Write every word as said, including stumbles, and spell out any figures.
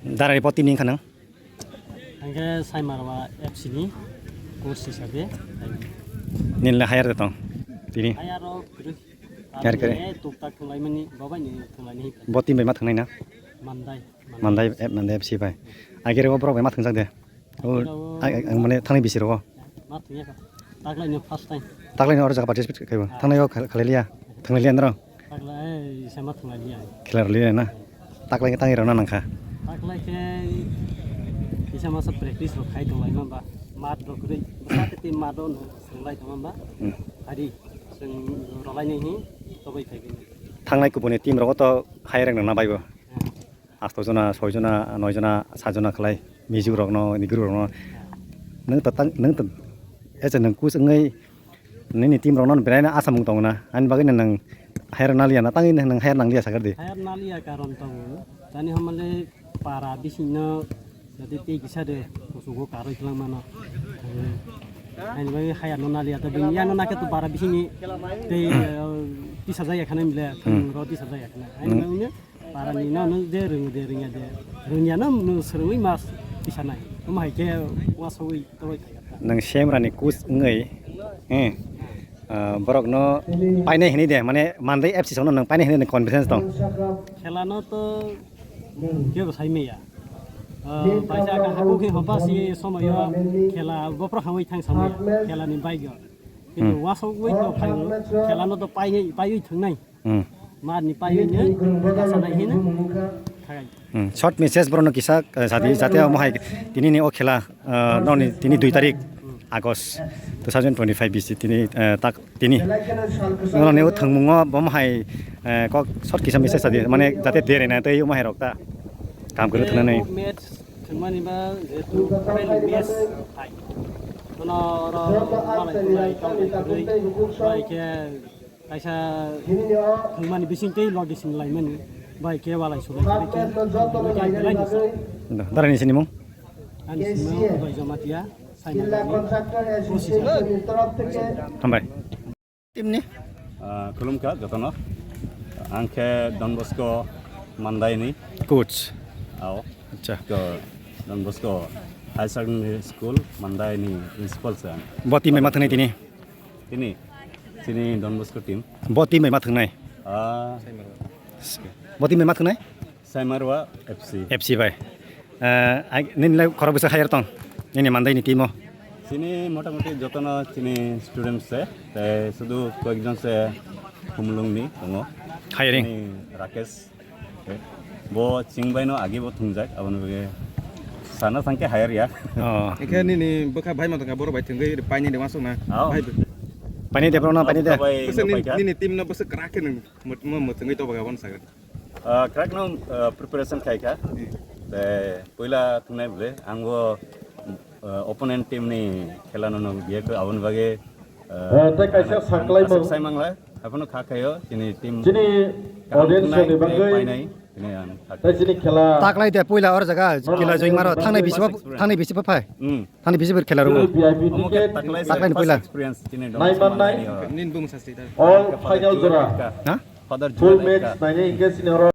Darani bo tini wngkha nang? Hingke Saimarwa F C ni coach hisabe. Nini le higher de tong? Tini. Higher rok kwrwi. Higher kwrwi. Tini tuktak thwnglaimani, bo bai ni thwnglaini. Bo team bai ma thwngnai na? Mandai. Mandai, eh, Mandai F C bai. Agere bo borok bai ma thwngjak de? O, ang, ang, ang mane thangni bisi rogo. Ma thwngya kha. Taklaini first time. Taklaini oro jaga participate khaibo. Ah. Thangnai o khal-, khalai liya. Thangnai liya noro. Taklai, eh, isa ma thwngya liya. Khela liya na. Taklai tangwi rona nangkha. Taklai khe isa masa practice rok khai tonglai mamba. Mat rok kwrwi. Bwsate team mat rok no thwnglai tongmamba. Hmm. Hari chwng rolaini hi toboi phaibai. Thangnai kubuni team rogo to hai rek nangna baibo. Hmm. Asto jona, soi jona, noi jona, sa jona khlai music rokno, ni guru rokno. Nwng ta tang, nwng ta, echa nwng kus wngwi nini team rokno beraina asamung tongo na. Ani bagwi nwng hire naliya na, tangwi nwng hire nangliya sakar di. Hire naliya karon tongo. Tani hamale para bisingno jadi tei kisa de kusugo karoi tlang mano. Ani bagwi hire no naliya ta bini yano nakhe to para bisingni tei, eh, tisa jaya khana mile, hmm, ro tisa jaya khana. Ani bagwi Parani no, no de rwng de rwngya de. Rwngya no, no swrwngwi mas tisa nai. Omo hai khe uansugwi toboi thai kha. Nwng Semrani coach wngwi, eh, ah, borok no painai hinwi de, mane Mandai F C song no nwng painai hinwi nwng confidence tong? Khela no to kebo sai maya. Ah, baisa ka hapu khe hopa si somoyo khela bopro hamwi thang samaya. Khela ni bike yo. Kintu, hmm, uansugwi to phai khela no to painai, paiwi thangnai. Hmm. Mar ni pai ni, kasa nai hino. Thagai. Hmm. Short message borok no kisa, eh, sadi, jate omo hai tini ni o khela, eh, noni tini dui tarik August two thousand twenty-five bisi tini, eh, tak tini. Noni o thwngmungo bomo hai, eh, kok short kisa message sadi, mane jate dere na tei omo hai rok ta kam kwrwi thwngna nai. Match thwngmani ba jehetu friendly match hai. Kono oro malai tulai, kaulai kwrwi, bai khe Kaisa thwngmani bising tei logi sing laimani bai khe walai sulai khe khe khe khe khe. Darani sini mung? Ani sini mung Udoy Jamatia, Saimani. Hambai. Team ni? Ah, khulumkha jotono. Ang khe Don Bosco Mandai ni. Coach. Ao. Acha. Ko Don Bosco Higher Secondary School Mandai ni principal se ang. Bo team bai ma thwngnai tini? Tini, chini Don Bosco team. Bo team bai ma thwngnai? Ah. Bo team bai ma thwngnai? Saimarwa F C. F C bai. Eh, ai, nini lai khorok bwsa hire tong? Nini Mandai ni team o? Chini motamuti jotono chini students se, tei sudu koyekjon se Khumulung ni tongo. Hiring? Chini Rakesh. Bo chwng bai no agi bo thwngjak, aboni bagwi sana thangkhe hire ya. Oh. Hingkhe nini bwkha bai ma tongkha, borok bai thwngwi paini de uansuk na. Oh. Bai. Paini de, borok no paini de. Bwswk nini, nini team no bwswk kwrak khe nwng mut-, mo-, mwchwngwi tobok aboni sakha. Ah, kwrak no, ah, preparation khai kha. Hmm. Te puila thwngnai bwle, ang bo, ah, opponent team ni khela no no biya khe aboni bagwi, ah, eh, tei kaisa ano saklai aswk bo. Sai mangla. Haphano kha khaio, chini team chini kaham audience ni bagwi painai, chini ang kha tei chini khela taklai de puila or jaga khela join maro, thangnai bisi bo, thangnai bisi bo phai. Hmm. Thangnai bisi bo khela ro. Omo khe taklai taklai ni puila. Experience chini dong nai man nai. Nin bung sasti da. All final jora. Ha? Father full match nainai hingke chini oro.